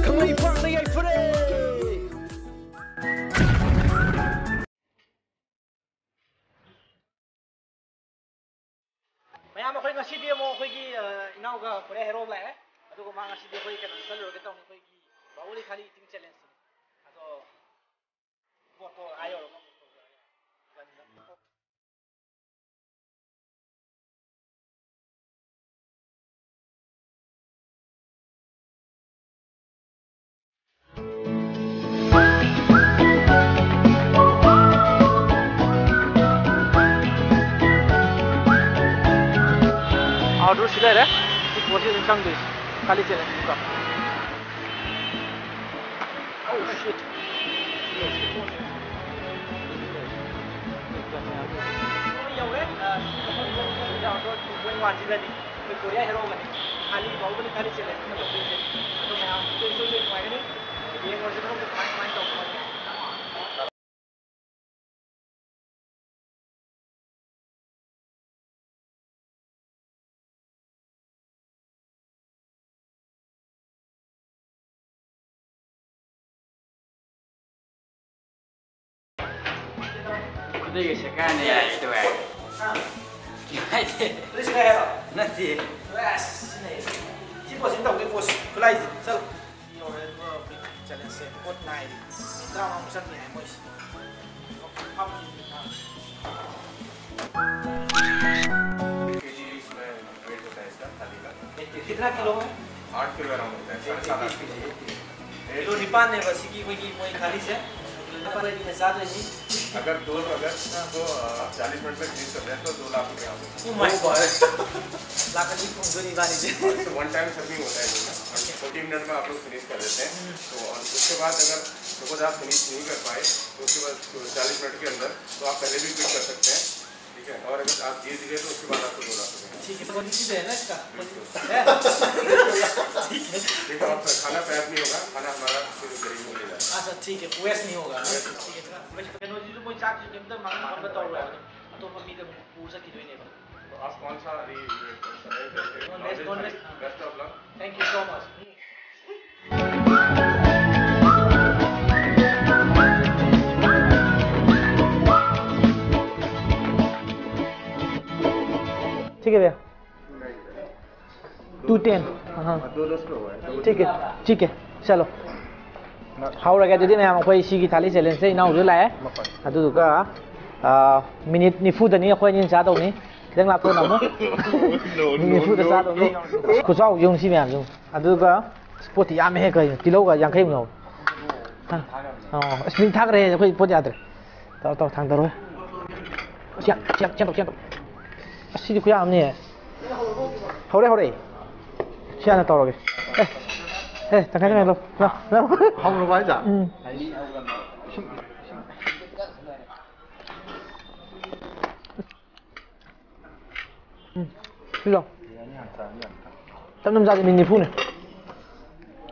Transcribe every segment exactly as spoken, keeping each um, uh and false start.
ꯀꯪꯂꯩꯄꯥꯛꯅ ꯌꯥꯏꯐꯔꯦ꯫ ꯃꯌꯥꯝ, ꯑꯩꯈꯣꯏ ꯉꯁꯤꯗꯤ ꯑꯃꯨꯛ ꯑꯩꯈꯣꯏꯒꯤ, ꯑ, ꯏꯅꯥꯎꯒ ꯀꯣꯔꯤꯌꯥ ꯍꯦꯔꯣ ꯂꯥꯛꯑꯦ꯫ ꯑꯗꯨꯒ ꯃꯥ ꯉꯁꯤꯗꯤ ꯑꯩꯈꯣꯏ ꯀꯩꯅꯣ ꯆꯠꯂꯨꯔꯒꯦ ꯇꯧꯅꯤ, ꯑꯩꯈꯣꯏꯒꯤ ꯕꯥꯍꯨꯕꯂꯤ ꯈꯥꯂꯤ ꯏꯇꯤꯡ ꯆꯦꯂꯦꯟꯖꯇꯨꯅꯤ꯫ ꯑꯗꯣ ꯄꯣꯠꯇꯣ ꯑꯥ ꯌꯧꯔꯒ ꯑꯃꯨꯛ ꯇꯧꯖꯔꯒꯦ꯫ ꯑꯥꯎꯠꯗꯣꯔ ꯁꯤ ꯂꯩꯔꯦ꯫ ꯁꯤ ꯄꯣꯠꯁꯤ ꯑꯗꯨꯝ ꯆꯪꯗꯣꯏꯁꯦ꯫ ꯈꯥꯂꯤ ꯆꯦꯂꯦꯟꯖ ꯀꯣ꯫ Oh, shit. ꯌꯧꯔꯦ꯫ ꯑ, ꯁꯤ ꯃꯐꯝꯁꯤꯗ ꯑꯩꯈꯣꯏ ꯍꯧꯖꯤꯛ ꯑꯥꯎꯠꯗꯣꯔ ꯇꯨ ꯄꯣꯏꯟ ꯋꯥꯟꯁꯤꯗꯅꯤ ꯑꯩꯈꯣꯏ ꯀꯣꯔꯤꯌꯥ ꯍꯦꯔꯣꯒꯅꯤ ꯈꯥꯂꯤ ꯕꯥꯍꯨꯕꯂꯤ ꯈꯥꯂꯤ ꯆꯦꯂꯦꯟꯖ ꯑꯃ ꯇꯧꯗꯣꯏꯁꯦ꯫ ꯑꯗꯣ ꯃꯌꯥꯝ ꯁꯣꯏ ꯁꯣꯏꯗꯅ ꯅꯨꯡꯉꯥꯏꯒꯅꯤ꯫ ꯌꯦꯡꯉꯨꯔꯁꯤ ꯃꯅꯨꯡꯗ ꯀꯃꯥꯏ ꯀꯃꯥꯏꯅ ꯇꯧꯕꯅꯣ꯫ ꯈꯨꯗꯩꯒ ꯁꯦꯠꯀꯥꯏꯅ ꯌꯥꯏꯌꯦ, ꯇꯧꯋꯦ꯫ ꯀꯩꯝ ꯍꯥꯏꯗꯦ꯫ ꯅꯠꯇꯦ꯫ ꯑꯁ, ꯁꯤꯅ ꯁꯤ ꯄꯣꯠꯁꯤ ꯇꯧꯗꯣꯏ ꯄꯣꯠꯁꯤ ꯈꯨꯠꯂꯥꯏꯁꯤ꯫ ꯆꯠꯂꯣ꯫ ꯁꯤ ꯌꯧꯔꯦ, ꯑꯗꯨꯒ ꯑꯩꯈꯣꯏ ꯆꯦꯂꯦꯟꯖꯁꯦ ꯄꯣꯠ ꯅꯥꯏꯔꯤ꯫ ꯃꯤꯅꯤꯠ ꯇꯔꯥꯃꯉꯥꯃꯨꯛ ꯆꯪꯅꯤ ꯍꯥꯏ ꯃꯣꯏꯁꯤ꯫ ꯐꯝꯁꯤ ꯃꯤꯅꯤꯠ ꯇꯔꯥ꯫ कितना किलो है? आठ किलो अराउंड होता है, साढ़े सात, आठ किलो। ꯀꯤꯂꯣ ꯅꯤꯄꯥꯟꯅꯦꯕ ꯁꯤꯒꯤ ꯑꯩꯈꯣꯏꯒꯤ ꯃꯣꯏ ꯈꯥꯂꯤꯁꯦ꯫ ꯀꯤꯂꯣ ꯅꯤꯄꯥꯟ ꯃꯤꯅ ꯆꯥꯗꯣꯏꯅꯤ꯫ अगर दो, अगर तो, अ, आप चालीस मिनट में फिनिश कर दें तो दो लाख रुपए आप लोग। Oh my God. लाख रुपए ꯐꯪꯗꯣꯏꯅꯤ ꯏꯕꯥꯅꯤꯁꯦ। तो वन टाइम सर्विंग होता है इसमें। फोर्टी मिनट में आप लोग फिनिश कर देते हैं। तो और उसके बाद अगर सपोज आप फिनिश नहीं कर पाए तो उसके बाद चालीस मिनट के अंदर तो आप पहले भी क्विट कर सकते हैं। ठीक है, और अगर आप जीत गए तो उसके बाद आपको दो लाख रुपए। ठीक है, तो क्वालिटी तो है ना इसका? बिल्कुल। है? ठीक है। देखो, आप खाना पैक नहीं होगा, खाना हमारा फिर गरीब में ले जाएगा। अच्छा, ठीक है, वेस्ट नहीं होगा। वेस्ट नहीं होगा। ठीक है, ꯀꯩꯅꯣꯁꯤꯁꯨ ꯃꯣꯏ ꯆꯥꯛꯁꯨ ꯀꯩꯝꯇ ꯃꯥꯡꯍꯟ ꯈꯣꯠꯄ ꯇꯧꯔꯣꯏ꯫ ꯑꯇꯣꯞꯄ ꯃꯤꯗ ꯑꯃꯨꯛ ꯄꯨꯔ ꯆꯠꯈꯤꯗꯣꯏꯅꯦꯕ꯫ आप कौन सा अभी ये कौन सा है? Best of luck. Thank you so much. ठीक है भैया। Two ten. हाँ। ठीक है, ठीक है, चलो। ꯍꯧꯔꯒꯦ ꯑꯗꯨꯗꯤ ꯃꯌꯥꯝ, ꯑꯩꯈꯣꯏ ꯁꯤꯒꯤ ꯊꯥꯂꯤ ꯆꯦꯂꯦꯟꯖꯁꯦ ꯏꯅꯥꯎꯁꯨ ꯂꯥꯛꯑꯦ꯫ ꯑꯗꯨꯗꯨꯒ, ꯑꯥ, ꯃꯤꯅꯤꯠ ꯅꯤꯐꯨꯗꯅꯤ ꯑꯩꯈꯣꯏ ꯑꯅꯤꯅ ꯆꯥꯗꯧꯅꯤ꯫ ꯈꯤꯇꯪ ꯂꯥꯞꯊꯣꯛꯅ ꯑꯃꯨꯛ꯫ ꯃꯤꯅꯤꯠ ꯅꯤꯐꯨꯗ ꯆꯥꯗꯧꯅꯤ꯫ ꯈꯨꯆꯥꯎꯁꯦ ꯌꯦꯡꯉꯨ ꯁꯤ ꯃꯌꯥꯝꯁꯦ ꯌꯦꯡꯉꯨ꯫ ꯑꯗꯨꯒ ꯄꯣꯠꯇꯤ ꯌꯥꯝꯃꯦꯍꯦ ꯀꯩꯅꯣ꯫ ꯇꯤꯜꯍꯧꯒ ꯌꯥꯡꯈꯩꯃꯨꯛ ꯌꯥꯎꯋꯦ꯫ ꯍꯥ? ꯑꯣ, ꯑꯁ ꯃꯤ ꯊꯥꯈ꯭ꯔꯦ ꯑꯩꯈꯣꯏ ꯄꯣꯠ ꯌꯥꯗ꯭ꯔꯦ꯫ ꯇꯧꯔꯣ, ꯇꯧꯔꯣ, ꯊꯥꯡꯗꯔꯣ꯫ ꯑꯁ, ꯌꯥ-, ꯁꯤ ꯌꯥꯝ-, ꯁꯤ ꯌꯥꯝ-, ꯁꯤ ꯌꯥꯝ-, ꯑꯁ, ꯁꯤꯗꯤ ꯈꯨꯌꯥꯝ ꯑꯃꯅꯤꯍꯦ꯫ ꯍꯧꯔꯦ, ꯍꯧꯔꯦ꯫ ꯁꯤ ꯍꯥꯟꯅ ꯇꯧꯔꯒꯦ꯫ ꯑꯦ, ꯑꯦ, ꯇꯪꯈꯥꯏ ꯇꯪꯈꯥꯏ ꯂꯧ꯫ ꯂꯧ, ꯂꯧ꯫ ꯍꯧꯔꯕ ꯍꯥꯏꯁꯦ? ꯎꯝ꯫ ꯎꯝ꯫ ꯁꯤ ꯂꯧ꯫ ꯇꯞ ꯇꯞ ꯆꯥꯁꯦ, ꯃꯤꯅꯤꯠ ꯅꯤꯐꯨꯅꯦ꯫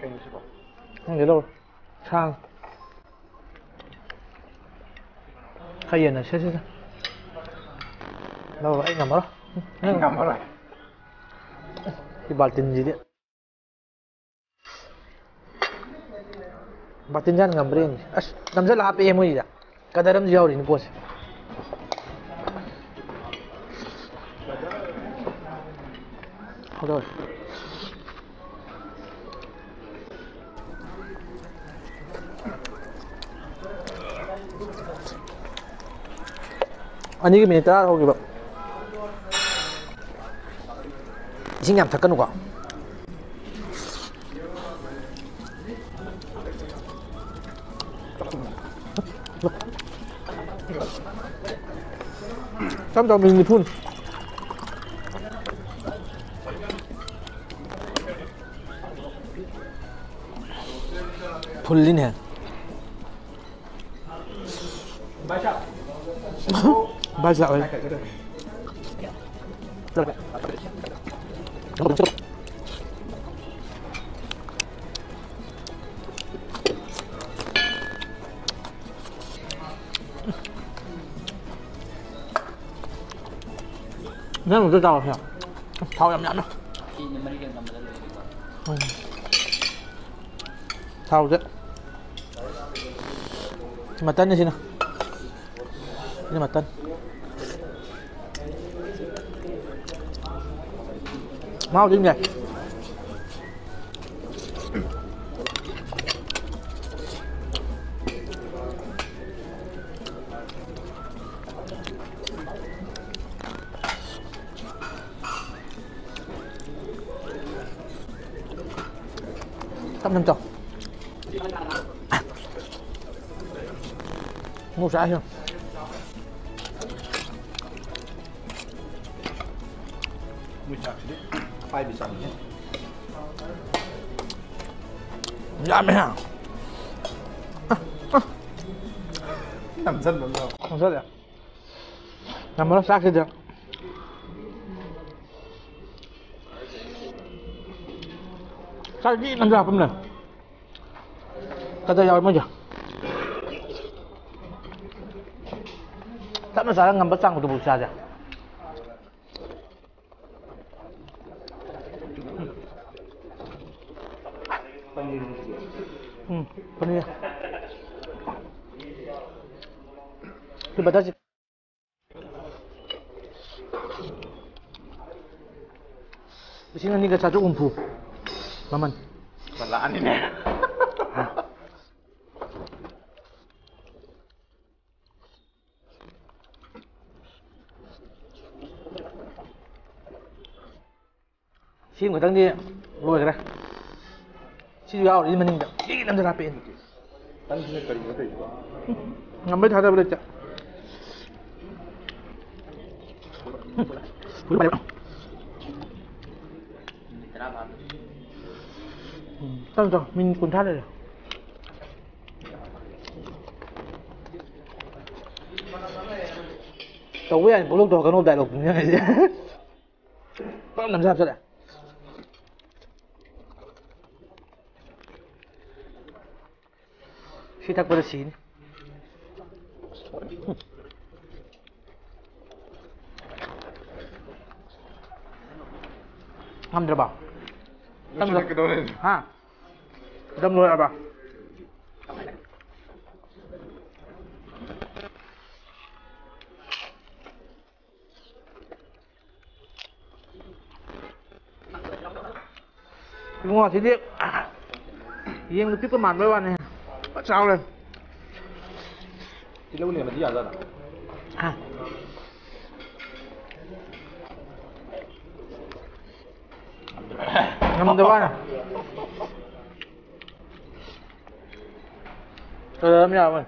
ꯀꯩꯅꯣ ꯁꯤꯕꯣ? ꯈꯪꯗꯦ, ꯂꯧꯔꯣ꯫ ꯁꯥ꯫ ꯈꯔ ꯌꯦꯟꯅꯁꯦ ꯁꯤꯗ꯫ ꯂꯧꯔꯣ, ꯑꯩ ꯉꯝꯃꯔꯣꯏ꯫ ꯑꯩ ꯉꯝꯃꯔꯣꯏ꯫ ꯁꯤ ꯕꯥꯜꯇꯤꯟꯁꯤꯗꯤ꯫ ꯕꯥꯇꯤꯟ ꯖꯥꯟ ꯉꯝꯕ꯭ꯔꯥ ꯌꯦꯡꯁꯦ꯫ ꯑꯁ, ꯅꯝꯁꯤꯜꯂ ꯍꯥꯞꯄꯛꯑꯦ ꯃꯣꯏꯁꯤꯗ꯫ ꯀꯗꯔ ꯑꯃꯁꯨ ꯌꯥꯎꯔꯤꯅꯤ ꯄꯣꯠꯁꯦ꯫ ꯍꯧꯔꯦ, ꯍꯧꯔꯦ꯫ ꯑꯅꯤꯒꯤ ꯃꯤꯅꯤꯠ ꯇꯔꯥ ꯍꯧꯈꯤꯕ꯫ ꯏꯁꯤꯡ ꯌꯥꯝ ꯊꯛꯀꯅꯨꯀꯣ꯫ ꯇꯞ ꯇꯞ, ꯃꯤꯅꯤꯠ ꯅꯤꯐꯨꯅꯤ꯫ ꯐꯨꯜꯂꯤꯅꯦ꯫ ꯚꯥꯏ ꯁꯥꯕ꯫ ꯅꯪ ꯑꯝꯇ ꯆꯥꯎꯁꯦ꯫ ꯊꯥꯎ ꯌꯥꯝ ꯌꯥꯝꯃꯦ꯫ ꯎꯝ꯫ ꯊꯥꯎꯁꯦ꯫ ꯃꯇꯟꯅꯤ ꯁꯤꯅ꯫ ꯁꯤꯅ ꯃꯇꯟ꯫ ꯃꯍꯥꯎꯗꯤ ꯑꯗꯨꯝ ꯌꯥꯏ꯫ ꯇꯞꯅ ꯆꯥꯎ꯫ ꯃꯣꯔꯣꯛ ꯆꯥꯁꯤꯔꯣ? ꯃꯣꯏ ꯆꯥꯛꯁꯤꯗꯤ ꯄꯥꯏꯕꯤ ꯆꯥꯡꯅꯤ꯫ ꯌꯥꯝꯃꯦ꯫ ꯅꯝꯁꯟꯕ ꯑꯃ ꯌꯥꯎꯔꯦ꯫ ꯅꯝꯁꯜꯂꯦ꯫ ꯉꯝꯃꯔꯣꯏ ꯆꯥꯛꯁꯤꯗꯤ꯫ ꯆꯥꯛꯇꯤ ꯅꯝꯁꯤꯜ ꯍꯥꯞꯄꯝꯅꯦ꯫ ꯀꯗꯥꯏ ꯌꯥꯎꯔꯦ ꯃꯣꯏꯁꯦ? ꯇꯞꯅ ꯆꯥꯔ ꯉꯝꯕ ꯆꯥꯡꯗꯨꯕꯨ ꯆꯥꯁꯦ꯫ ꯎꯝ, ꯄꯅꯤꯔ꯫ ꯁꯤ ꯕꯇꯔ ꯆꯤꯛ-, ꯂꯤꯁꯤꯡ ꯑꯅꯤꯒ ꯆꯥꯇ꯭ꯔꯨꯛ ꯍꯨꯝꯐꯨ ꯃꯃꯜ꯫ ꯂꯥꯛꯑꯅꯤꯅꯦ꯫ ꯁꯤ ꯑꯃꯈꯛꯇꯪꯗꯤ ꯂꯣꯏꯈ꯭ꯔꯦ꯫ ꯁꯤꯁꯨ ꯌꯥꯎꯔꯤ ꯃꯅꯤꯡꯗ꯫ ꯏ ꯅꯝꯗꯅ ꯍꯥꯞꯄꯛꯑꯦ꯫ ꯅꯪꯁꯤꯅ ꯀꯔꯤꯅꯣ ꯇꯧꯔꯤꯁꯤꯕꯣ? ꯉꯝꯕꯩ ꯊꯥꯖꯕ ꯂꯩꯇꯦ꯫ ꯎꯝ, ꯇꯞꯅ ꯇꯞꯅ꯫ ꯃꯤꯅꯤꯠ ꯀꯨꯟꯊ꯭ꯔꯥ ꯂꯩꯔꯦ꯫ ꯇꯧꯕ ꯌꯥꯏ, ꯄꯣꯂꯣꯛ ꯇꯧꯔꯛꯀꯅꯣ dialogue ꯇꯨꯅꯤ ꯅꯪ ꯍꯥꯏꯁꯦ꯫ ꯄꯨꯂꯞ ꯅꯝꯖꯜ ꯍꯥꯞꯆꯜꯂꯦ꯫ ꯁꯤ ꯊꯛꯄꯗ ꯁꯤꯅꯤ꯫ ꯉꯝꯗ꯭ꯔꯕꯣ? ꯉꯁꯤꯗꯤ ꯀꯩꯗꯧꯔꯦ? ꯍꯥ? ꯃꯇꯝ ꯂꯣꯏꯔꯕ? ꯏꯕꯨꯡꯉꯣ, ꯁꯤꯗꯤ ꯌꯦꯡꯗ ꯄꯤꯛꯄ ꯃꯥꯟꯕꯩ ꯋꯥꯅꯤ꯫ ꯐꯖ ꯆꯥꯎꯔꯦ꯫ ꯇꯤꯜꯍꯧ ꯂꯦꯝꯃꯗꯤ ꯌꯥꯖꯥꯠꯂ? ꯍꯥ? ꯉꯝꯗꯕ ꯋꯥꯅꯤ꯫ ꯀꯂꯔ ꯑꯃ ꯌꯥꯎꯔꯦ꯫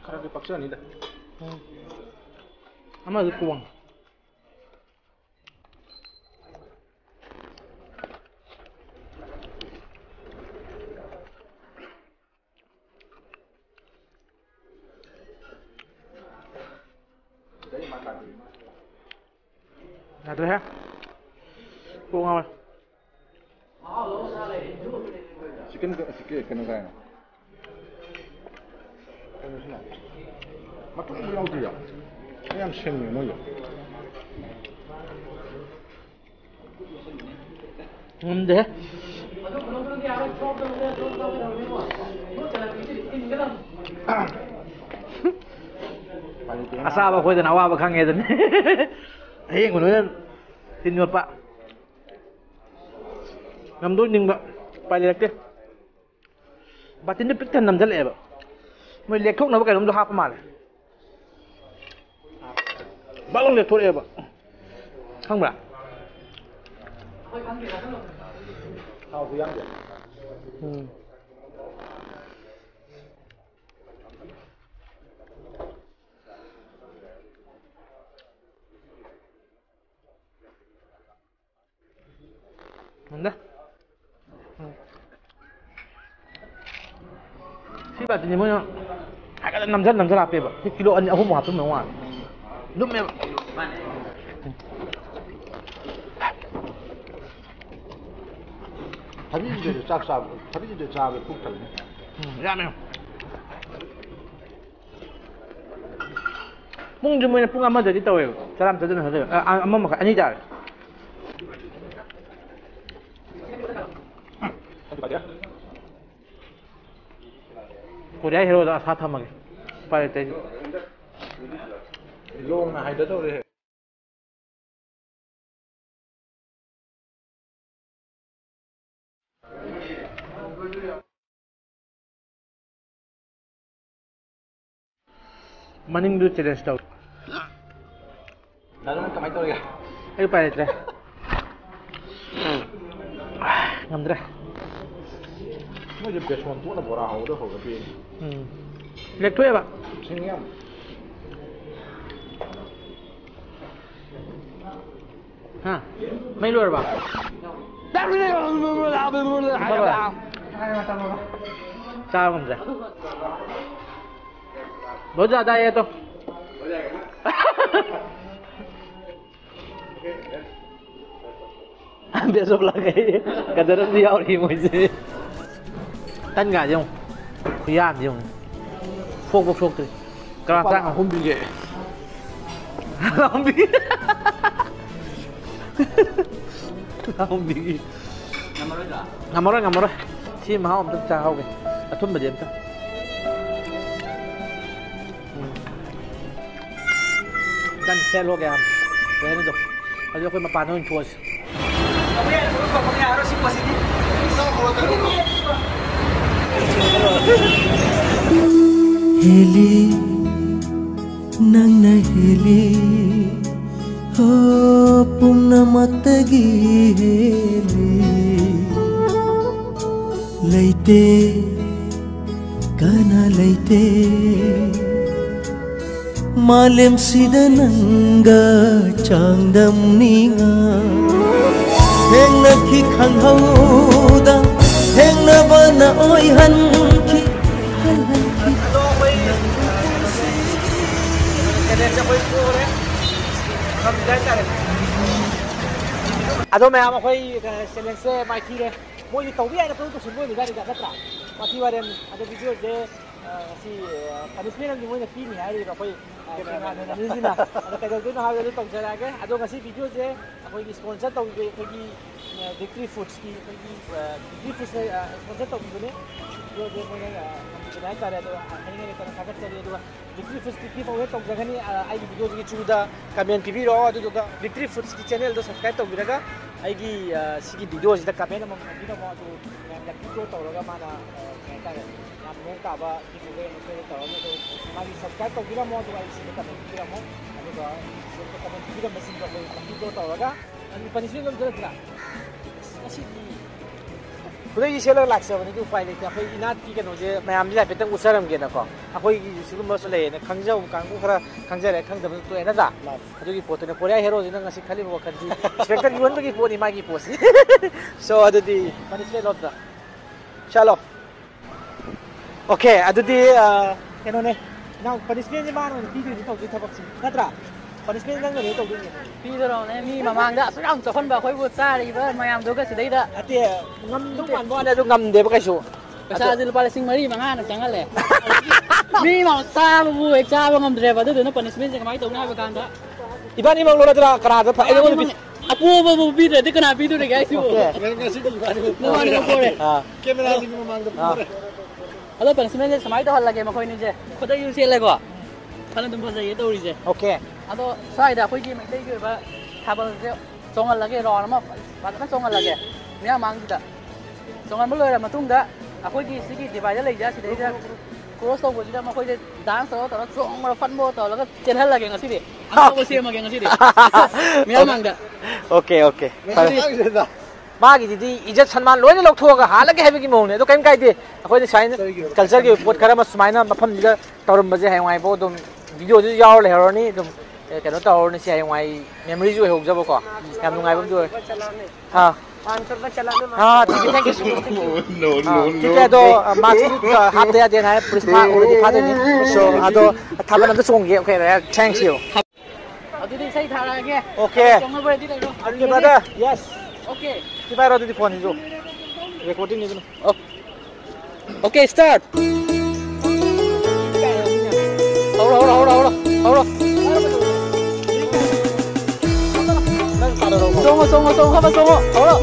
ꯈꯔꯗꯤ ꯄꯛꯆꯅꯤꯗ꯫ ꯎꯝ꯫ ꯑꯃꯗꯨ ꯇꯣꯡ꯫ ꯌꯥꯗ꯭ꯔꯦꯍꯦ꯫ ꯀꯣꯛ ꯉꯥꯎꯔꯦ꯫ ꯆꯤꯛꯀꯟ ꯀ-, ꯆꯤꯛꯀꯟ ꯀꯩꯅꯣ ꯀꯥꯏꯅ꯫ ꯀꯩꯅꯣꯁꯤꯅ ꯃꯇꯨꯝ ꯑꯃ ꯌꯥꯎꯗ꯭ꯔꯤꯌꯣ꯫ ꯌꯥꯝ ꯁꯤꯡꯉꯦ ꯃꯣꯏꯁꯦ꯫ ꯉꯝꯗꯦ꯫ ꯑꯆꯥꯕ ꯑꯩꯈꯣꯏꯗꯅ ꯑꯋꯥꯕ ꯈꯪꯉꯦ ꯑꯗꯨꯅꯤ꯫ ꯑꯍꯤꯡꯕ ꯅꯣꯏꯅ ꯇꯤꯟ ꯌꯣꯠꯄ꯫ ꯉꯝꯗꯣꯏ ꯅꯤꯡꯕ꯫ ꯎꯄꯥꯏ ꯂꯩꯔꯛꯇꯦ꯫ ꯕꯥꯇꯤꯟꯗꯣ ꯄꯤꯛ ꯊꯟꯅ ꯅꯝꯁꯤꯜꯂꯛꯑꯦꯕ꯫ ꯃꯣꯏ ꯂꯦꯛꯊꯣꯛꯅꯕ ꯀꯩꯅꯣꯝꯁꯨ ꯍꯥꯞꯄ ꯃꯥꯜꯂꯦ꯫ ꯕꯥꯛ ꯂꯥꯎ ꯂꯦꯛꯊꯣꯔꯛꯑꯦꯕ꯫ ꯈꯪꯕ꯭ꯔꯥ? ꯊꯥꯎꯁꯨ ꯌꯥꯝꯗꯦ꯫ ꯎꯝ꯫ ꯉꯝꯗꯦ꯫ ꯎꯝ꯫ ꯁꯤ ꯕꯥꯇꯤꯟꯁꯦ ꯃꯣꯏꯅ ꯍꯥꯏꯀꯠꯇꯅ ꯅꯝꯖꯜ ꯅꯝꯖꯜ ꯍꯥꯞꯄꯦꯕ꯫ ꯁꯤ ꯀꯤꯂꯣ ꯑꯅꯤ ꯑꯍꯨꯝꯃꯨꯛ ꯍꯥꯞꯆꯤꯟꯕ ꯃꯥꯜꯂꯦ꯫ ꯂꯨꯝꯃꯦꯕ꯫ ꯊꯕꯤꯁꯤꯗꯁꯨ ꯆꯥꯛ ꯆꯥꯕ, ꯊꯕꯤꯁꯤꯗ ꯆꯥꯕꯗ ꯄꯨꯛ ꯊꯜꯂꯤ꯫ ꯎꯝ, ꯌꯥꯝꯃꯦ꯫ ꯄꯨꯡꯁꯨ ꯃꯣꯏꯅ ꯄꯨꯡ ꯑꯃꯗꯗꯤ ꯇꯧꯋꯦꯕ, ꯇꯔꯥꯃꯥꯊꯣꯏꯗꯅ ꯍꯜꯂꯛꯑꯦꯕ꯫ ꯑ, ꯑ, ꯑꯃ ꯃꯈꯥꯏ, ꯑꯅꯤ ꯇꯥꯔꯦ꯫ ꯀꯣꯔꯤꯌꯥ ꯍꯦꯔꯣꯗ ꯑꯁꯥ ꯊꯝꯃꯒꯦ꯫ ꯎꯄꯥꯏ ꯂꯩꯇꯦ ꯑꯩꯗꯤ꯫ ꯂꯣꯡꯅ ꯍꯥꯏꯗꯗꯧꯔꯦ꯫ ꯃꯅꯤꯡꯗꯨ challenge ꯇꯧ꯫ ꯗꯥ ꯅꯪ ꯀꯃꯥꯏꯅ ꯇꯧꯔꯤꯒꯦ? ꯑꯩ ꯎꯄꯥꯏ ꯂꯩꯇ꯭ꯔꯦ꯫ ꯉꯝꯗ꯭ꯔꯦ꯫ ꯃꯣꯏꯁꯦ ꯕꯦꯁꯣꯟ ꯇꯣꯠꯅ ꯕꯣꯔꯥ ꯍꯧꯕꯗ ꯍꯧꯔ ꯄꯤꯔꯤꯅꯤ꯫ ꯎꯝ꯫ ꯂꯦꯛꯊꯣꯛꯑꯦꯕ꯫ ꯁꯤꯡꯉꯤ ꯌꯥꯝ꯫ ꯍꯥ? ꯃꯩ ꯂꯣꯏꯔꯕ? ꯆꯥꯕ ꯉꯝꯗ꯭ꯔꯦ꯫ ꯕꯍꯨꯠ ꯖ꯭ꯌꯥꯗꯥ ꯍꯦ ꯌꯦ ꯇꯣ꯫ ꯕꯦꯖꯣꯛ ꯂꯥꯛ ꯀꯩ ꯀꯗꯔ ꯑꯃꯗꯤ ꯌꯥꯎꯔꯤ ꯃꯣꯏꯁꯦ꯫ ꯇꯟꯒꯥꯁꯦ ꯌꯦꯡꯉꯨ꯫ ꯈꯨꯌꯥꯝꯁꯦ ꯌꯦꯡꯉꯨ꯫ ꯐꯣꯛꯄ ꯐꯣꯛꯇ꯭ꯔꯤ꯫ ꯀꯅꯥ ꯆꯥꯡ ꯑꯍꯨꯝ ꯄꯤꯒꯦ? ꯂꯥꯎꯕꯤ꯫ ꯂꯥꯎꯕꯤꯒꯤ꯫ ꯉꯝꯃꯔꯣꯏꯗ꯭ꯔꯥ? ꯉꯝꯃꯔꯣꯏ, ꯉꯝꯃꯔꯣꯏ꯫ ꯁꯤ ꯃꯍꯥꯎ ꯑꯝꯇ ꯆꯥꯍꯧꯒꯦ꯫ ꯑꯊꯨꯝꯕꯗꯤ ꯑꯝꯇ꯫ ꯎꯝ꯫ ꯀꯟ ꯁꯦꯠꯂꯣꯒꯦ ꯌꯥꯝ꯫ ꯀꯩ ꯍꯥꯏꯅꯣ ꯑꯗꯣ? ꯑꯗꯨ ꯑꯩꯈꯣꯏ ꯃꯄꯥꯟꯗ ꯑꯣꯏꯅ ꯊꯣꯛꯑꯁꯤ꯫ ꯍꯦꯜꯂꯤ, ꯅꯪꯅ ꯍꯦꯜꯂꯤ, ꯍꯣ, ꯄꯨꯝꯅꯃꯛꯇꯒꯤ ꯍꯦꯜꯂꯤ꯫ ꯂꯩꯇꯦ, ꯀꯅꯥ ꯂꯩꯇꯦ꯫ ꯃꯥꯂꯦꯝꯁꯤꯗ ꯅꯪꯒ ꯆꯥꯡꯗꯝꯅꯤꯉꯥꯏ꯫ ꯊꯦꯡꯅꯈꯤ ꯈꯪꯍꯧꯗ, ꯊꯦꯡꯅꯕꯅ ꯑꯣꯏꯍꯟꯈꯤ, ꯍꯜꯍꯟꯈꯤ꯫ ꯑꯗꯣ ꯃꯌꯥꯝ, ꯑꯩꯈꯣꯏ ꯆꯦꯂꯦꯟꯖꯁꯦ ꯃꯥꯏꯊꯤꯔꯦ꯫ ꯃꯣꯏꯗꯤ ꯇꯧꯕ ꯌꯥꯏꯅ ꯄꯪꯇꯧ ꯇꯧꯁꯤꯟꯕ ꯑꯣꯏꯕꯖꯥꯠꯅꯤꯗ, ꯅꯠꯇ꯭ꯔꯥ? ꯋꯥꯊꯤ ꯋꯥꯔꯦꯝ꯫ ꯑꯗꯣ ꯚꯤꯗꯤꯑꯣꯁꯦ ꯉꯁꯤ ꯄꯅꯤꯁꯃꯦꯟ ꯑꯃꯗꯤ ꯃꯣꯏꯅ ꯄꯤꯅꯤ ꯍꯥꯏꯔꯤꯕ ꯑꯩꯈꯣꯏ ꯀꯦꯃꯦꯔꯥꯃꯦꯟ ꯑꯅꯤꯁꯤꯅ꯫ ꯑꯗꯣ ꯀꯩꯗꯧꯗꯣꯏꯅꯣ ꯍꯥꯏꯕꯗꯣ ꯑꯗꯨ ꯇꯧꯖꯔꯛꯑꯒꯦ꯫ ꯑꯗꯣ ꯉꯁꯤ ꯚꯤꯗꯤꯑꯣꯁꯦ ꯑꯩꯈꯣꯏꯒꯤ ꯁ꯭ꯄꯣꯟꯁꯔ ꯇꯧꯕꯤꯕ ꯑꯩꯈꯣꯏꯒꯤ ꯕꯤꯛꯇ꯭ꯔꯤ ꯐꯨꯗꯁꯀꯤ ꯑꯩꯈꯣꯏꯒꯤ ꯕꯤꯛꯇ꯭ꯔꯤ ꯐꯨꯗꯁꯅ ꯁ꯭ꯄꯣꯟꯁꯔ ꯇꯧꯕꯤꯕꯅꯦ꯫ ꯚꯤꯗꯤꯑꯣꯁꯦ ꯃꯣꯏꯅ ꯉꯝꯕꯤꯕꯅꯦ ꯍꯥꯏꯇꯥꯔꯦ꯫ ꯑꯗꯣ ꯍꯥꯏꯅꯤꯡꯉꯥꯏ ꯂꯩꯇꯅ ꯊꯥꯒꯠꯆꯔꯤ꯫ ꯑꯗꯨꯒ ꯕꯤꯛꯇ꯭ꯔꯤ ꯐꯨꯗꯁꯀꯤ ꯒꯤꯐ ꯑꯋꯦ ꯇꯧꯖꯒꯅꯤ꯫ ꯑꯩꯒꯤ ꯚꯤꯗꯤꯑꯣꯁꯤꯒꯤ ꯊ꯭ꯔꯨꯗ ꯀꯃꯦꯟ ꯄꯤꯕꯤꯔꯛꯑꯣ꯫ ꯑꯗꯨꯗꯨꯒ ꯕꯤꯛꯇ꯭ꯔꯤ ꯐꯨꯗꯁꯀꯤ ꯆꯦꯅꯦꯜꯗꯣ ꯁꯕꯁꯀ꯭ꯔꯥꯏꯕ ꯇꯧꯕꯤꯔꯒ ꯑꯩꯒꯤ ꯁꯤꯒꯤ ꯚꯤꯗꯤꯑꯣꯁꯤꯗ ꯀꯃꯦꯟ ꯑꯃꯃꯝ ꯊꯝꯕꯤꯔꯝꯃꯣ꯫ ꯑꯗꯨ ꯃꯌꯥꯝ ꯂꯛꯀꯤ ꯗ꯭ꯔꯣ ꯇꯧꯔꯒ ꯃꯥꯅ ꯀꯩ ꯍꯥꯏꯇꯥꯔꯦ, ꯌꯥꯝ ꯃꯑꯣꯡ ꯇꯥꯕ ꯒꯤꯐ ꯑꯋꯦ ꯑꯃ ꯁꯣꯏꯗꯅ ꯇꯧꯔꯅꯤ꯫ ꯑꯗꯣ ꯃꯥꯒꯤ ꯁꯕꯁꯀ꯭ꯔꯥꯏꯕ ꯇꯧꯕꯤꯔꯝꯃꯣ꯫ ꯑꯗꯨꯒ ꯑꯩ ꯁꯤꯗ ꯀꯃꯦꯟ ꯄꯤꯕꯤꯔꯝꯃꯣ꯫ ꯑꯗꯨꯒ ꯀꯃꯦꯟ ꯄꯤꯕꯤꯔꯝꯕꯁꯤꯡꯗꯣ ꯑꯩꯈꯣꯏ ꯂꯛꯀꯤ ꯗ꯭ꯔꯣ ꯇꯧꯔꯒ ꯑꯗꯨ ꯄꯅꯤꯁꯃꯦꯟ ꯑꯃ ꯆꯠꯂꯁꯤꯔꯥ? ꯑꯁ, ꯉꯁꯤꯗꯤ ꯈꯨꯗꯩꯁꯤ ꯁꯦꯠꯂꯒ ꯂꯥꯛꯆꯕꯅꯤꯗꯤ ꯎꯄꯥꯏ ꯂꯩꯇꯦ꯫ ꯑꯩꯈꯣꯏ ꯏꯅꯥꯠꯀꯤ ꯀꯩꯅꯣꯁꯦ ꯃꯌꯥꯝꯁꯤ ꯍꯥꯏꯐꯦꯠꯇꯪ ꯎꯠꯆꯔꯝꯒꯦꯅꯀꯣ꯫ ꯑꯩꯈꯣꯏꯒꯤ ꯁꯤꯒꯨꯝꯕꯁꯨ ꯂꯩꯌꯦꯅ ꯈꯪꯖꯕ ꯀꯥꯡꯕꯨ ꯈꯔ ꯈꯪꯖꯔꯦ, ꯈꯪꯗꯕꯁꯨ ꯇꯣꯛꯑꯦ, ꯅꯠꯇ꯭ꯔꯥ? ꯃꯥꯅꯤ꯫ ꯑꯗꯨꯒꯤ ꯄꯣꯠꯇꯨꯅ ꯀꯣꯔꯤꯌꯥ ꯍꯦꯔꯣꯁꯤꯅ ꯉꯁꯤ ꯈꯜꯂꯤꯕ ꯋꯥꯈꯜꯁꯤ ꯏꯟꯁꯄꯦꯛꯇꯔ ꯌꯣꯟꯕꯒꯤ ꯄꯣꯠꯅꯤ ꯃꯥꯒꯤ ꯄꯣꯠꯁꯤ꯫ So ꯑꯗꯨꯗꯤ ꯄꯅꯤꯁꯃꯦꯟ ꯂꯣꯞꯇ ꯆꯠꯂꯣ꯫ ꯑꯣꯀꯦ, ꯑꯗꯨꯗꯤ ꯑ, ꯀꯩꯅꯣꯅꯦ, ꯅꯪ ꯄꯅꯤꯁꯃꯦꯟꯁꯦ ꯃꯥꯅ ꯑꯣꯏꯅ ꯄꯤꯗꯣꯏꯅꯦ ꯇꯧꯗꯣꯏ ꯊꯕꯛꯁꯦ, ꯅꯠꯇ꯭ꯔꯥ? ꯄꯅꯤꯁꯃꯦꯟ ꯅꯪꯅ ꯂꯣꯏ ꯇꯧꯗꯣꯏꯅꯦ꯫ ꯄꯤꯗꯧꯔꯕꯅꯦ꯫ ꯃꯤ ꯃꯃꯥꯡꯗ ꯑꯁꯨꯛ ꯌꯥꯝ ꯆꯥꯎꯍꯟꯕ ꯑꯩꯈꯣꯏꯕꯨ ꯆꯥꯔꯤꯕ ꯃꯌꯥꯝꯗꯨꯒ ꯁꯤꯗꯩꯗ꯫ ꯅꯠꯇꯦ, ꯉꯝꯗꯧ ꯃꯥꯟꯕ ꯋꯥꯅꯤ, ꯑꯗꯨ ꯉꯝꯗꯦꯕ ꯀꯩꯁꯨ꯫ ꯄꯩꯁꯥꯁꯦ ꯂꯨꯄꯥ ꯂꯤꯁꯤꯡ ꯃꯔꯤ ꯃꯉꯥꯅ ꯆꯪꯍꯜꯂꯦ꯫ ꯃꯤ ꯃꯃꯥꯡ ꯆꯥꯕꯕꯨ ꯍꯦꯛ ꯆꯥꯕ ꯉꯝꯗ꯭ꯔꯦꯕ꯫ ꯑꯗꯨꯗꯨꯅ ꯄꯅꯤꯁꯃꯦꯟꯁꯦ ꯀꯃꯥꯏꯅ ꯇꯧꯅꯤ ꯍꯥꯏꯕ ꯀꯥꯟꯗ, ꯏꯕꯥꯅꯤꯃꯛ ꯂꯣ ꯅꯠꯇ꯭ꯔꯥ ꯀꯅꯥꯗ ꯐ-, ꯑꯩꯉꯣꯟꯗ ꯄꯤ-, ꯑꯄꯣꯕꯕꯨ ꯄꯤꯗ꯭ꯔꯗꯤ ꯀꯅꯥ ꯄꯤꯗꯣꯔꯤꯒꯦ ꯑꯩꯁꯤꯕꯨ? ꯑꯣꯀꯦ꯫ ꯉꯁꯤꯗꯤ ꯏꯕꯥꯅꯤꯃꯛ ꯅꯕꯥꯅꯤꯃꯛ ꯄꯣꯔꯦ꯫ ꯑꯥ꯫ ꯀꯦꯃꯦꯔꯥꯁꯤꯡꯒꯤ ꯃꯃꯥꯡꯗ ꯑꯥ꯫ ꯄꯣꯔꯦ꯫ ꯑꯗꯣ ꯄꯅꯤꯁꯃꯦꯟꯁꯦ ꯁꯨꯃꯥꯏꯅ ꯇꯧꯍꯜꯂꯒꯦ ꯃꯈꯣꯏꯅꯤꯁꯦ꯫ ꯈꯨꯗꯩꯁꯨ ꯁꯦꯠꯂꯦꯀꯣ꯫ ꯐꯅ ꯑꯗꯨꯝ ꯐꯖꯩꯌꯦ ꯇꯧꯔꯤꯁꯦ꯫ ꯑꯣꯀꯦ꯫ ꯑꯗꯣ ꯁ꯭ꯋꯥꯏꯗ ꯑꯩꯈꯣꯏꯒꯤ ꯃꯩꯇꯩꯒꯤ ꯑꯣꯏꯕ ꯊꯥꯕꯜꯁꯦ ꯆꯣꯡꯍꯜꯂꯒꯦ, ꯔꯥꯎꯟ ꯑꯃ ꯐꯖꯅ ꯆꯣꯡꯍꯜꯂꯒꯦ꯫ ꯃꯤꯌꯥꯝ ꯃꯥꯡꯁꯤꯗ꯫ ꯆꯣꯡꯍꯟꯕ ꯂꯣꯏꯔ ꯃꯇꯨꯡꯗ ꯑꯩꯈꯣꯏꯒꯤ ꯁꯤꯒꯤ ꯗꯤꯚꯥꯏꯗꯔ ꯂꯩꯖꯦ ꯁꯤꯗꯩꯗ ꯀ꯭ꯔꯣꯁ ꯇꯧꯕꯁꯤꯗ ꯃꯈꯣꯏꯁꯦ ꯗꯥꯟꯁ ꯇꯧꯔ ꯇꯧꯔ ꯆꯣꯡꯕ꯭ꯔꯥ ꯐꯟꯕ꯭ꯔꯣ ꯇꯧꯔꯒ ꯆꯦꯜꯍꯜꯂꯒꯦ ꯉꯁꯤꯗꯤ꯫ ꯑꯅꯧꯕ ꯁꯦꯝꯃꯒꯦ ꯉꯁꯤꯗꯤ꯫ ꯃꯤꯌꯥꯝ ꯃꯥꯡꯗ꯫ Okay, okay. ꯐꯔꯦ꯫ ꯃꯥꯒꯤꯗꯨꯗꯤ ꯏꯖꯠ ꯁꯟꯃꯥꯟ ꯂꯣꯏꯅ ꯂꯧꯊꯣꯛꯑꯒ ꯍꯥꯠꯂꯒꯦ ꯍꯥꯏꯕꯒꯤ ꯃꯑꯣꯡꯅꯦ꯫ ꯑꯗꯣ ꯀꯩꯝ ꯀꯥꯏꯗꯦ꯫ ꯑꯩꯈꯣꯏꯅ ꯁꯨꯃꯥꯏꯅ ꯀꯜꯆꯔꯒꯤ ꯑꯣꯏꯕ ꯄꯣꯠ ꯈꯔ ꯑꯃ ꯁꯨꯃꯥꯏꯅ ꯃꯐꯝꯁꯤꯗ ꯇꯧꯔꯝꯕꯁꯦ ꯍꯌꯦꯡꯋꯥꯏꯐꯥꯎ ꯑꯗꯨꯝ ꯚꯤꯗꯤꯑꯣꯁꯤꯁꯨ ꯌꯥꯎꯔ ꯂꯩꯍꯧꯔꯅꯤ꯫ ꯑꯗꯨꯝ, ꯑꯦ, ꯀꯩꯅꯣ ꯇꯧꯍꯧꯔꯅꯤ꯫ ꯁꯤ ꯍꯌꯦꯡꯋꯥꯏ ꯃꯦꯃꯣꯔꯤꯁꯨ ꯑꯣꯏꯍꯧꯖꯕꯀꯣ꯫ ꯌꯥꯝ ꯅꯨꯡꯉꯥꯏꯕ ꯑꯃꯗꯤ ꯑꯣꯏ꯫ ꯑꯥ꯫ ꯍꯥ, thank you, thank you so much, thank you꯫ No, no, ꯑꯥ, no, ꯇꯤꯀꯦꯠ ꯑꯗꯣ, no꯫ ꯑ, ꯃꯥꯛꯁꯇꯤ, ꯑ, ꯍꯥꯞꯇ ꯌꯥꯗꯦꯅ ꯍꯥꯏ, ꯄ꯭ꯔꯤꯟꯁꯤꯄꯥꯜ already ꯐꯥꯗꯣꯏꯅꯤ꯫ So, ꯑꯗꯣ ꯊꯥꯕꯜ ꯑꯝꯇ ꯆꯣꯡꯒꯦ꯫ Okay, thank you꯫ ꯑꯗꯨꯗꯤ ꯏꯁꯩ ꯊꯥꯔꯛꯑꯒꯦ꯫ Okay꯫ ꯆꯣꯡꯅꯕ ready ꯂꯩꯔꯣ꯫ Okay, brother. Yes꯫ Okay꯫ ꯁꯤ ꯄꯥꯏꯔꯣ ꯑꯗꯨꯗꯤ ꯐꯣꯟꯁꯤꯁꯨ꯫ Recording ꯅꯤꯗꯅ꯫ ꯑꯣ-, okay, start꯫ ꯍꯧꯔꯣ, ꯍꯧꯔꯣ, ꯍꯧꯔꯣ, ꯍꯧꯔꯣ, ꯍꯧꯔꯣ꯫ ꯆꯣꯡꯉꯣ, ꯆꯣꯡꯉꯣ, ꯆꯣꯡꯉꯣ, ꯈꯔ ꯆꯣꯡꯉꯣ, ꯍꯧꯔꯣ꯫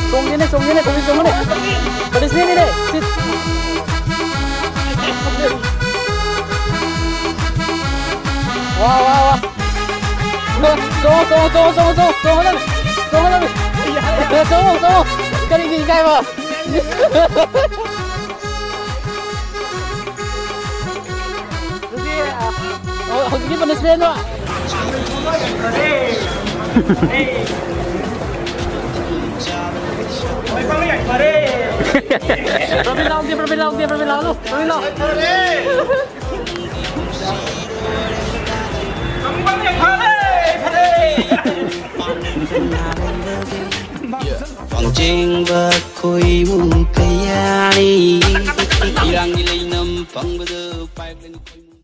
ꯆꯣꯡꯒꯦꯅꯦ, ꯆꯣꯡꯒꯦꯅꯦ, ꯀꯔꯤ ꯆꯣꯡꯒꯅꯤ? ꯀꯔꯤ ꯆꯦꯟꯒꯅꯤ? ꯁꯤꯠ꯫ ꯋꯥ, ꯋꯥ, ꯋꯥ꯫ ꯆꯣꯡꯉꯣ, ꯆꯣꯡꯉꯣ, ꯆꯣꯡꯉꯣ, ꯆꯣꯡꯉꯣ, ꯆꯣꯡꯉꯣ, ꯆꯣꯡꯉꯣ, ꯆꯣꯡꯉꯣ, ꯆꯣꯡꯉꯣ꯫ ꯆꯣꯡꯉꯣ, ꯆꯣꯡꯉꯣ꯫ ꯀꯔꯤꯒꯤ ꯏꯀꯥꯏꯕ? ꯑꯗꯨꯗꯤ, ꯑ, ꯍꯧ-, ꯍꯧꯖꯤꯛꯀꯤ punishment-ꯗꯣ꯫ ꯄ꯭ꯔꯕꯤꯟ ꯂꯥꯎꯗꯦ, ꯄ꯭ꯔꯕꯤꯟ ꯂꯥꯎꯗꯦ, ꯄ꯭ꯔꯕꯤꯟ ꯂꯥꯎ, ꯄ꯭ꯔꯕꯤꯟ ꯂꯥꯎ꯫ ꯄꯪꯆꯦꯡꯕ ꯈꯣꯏꯃꯨ ꯀꯌꯥꯅꯤ꯫ ꯏꯔꯥꯡꯒꯤ ꯂꯩꯅꯝ ꯐꯪꯕꯗ ꯄꯥꯏꯔꯛꯂꯅꯤ ꯈꯣꯏꯃꯨ꯫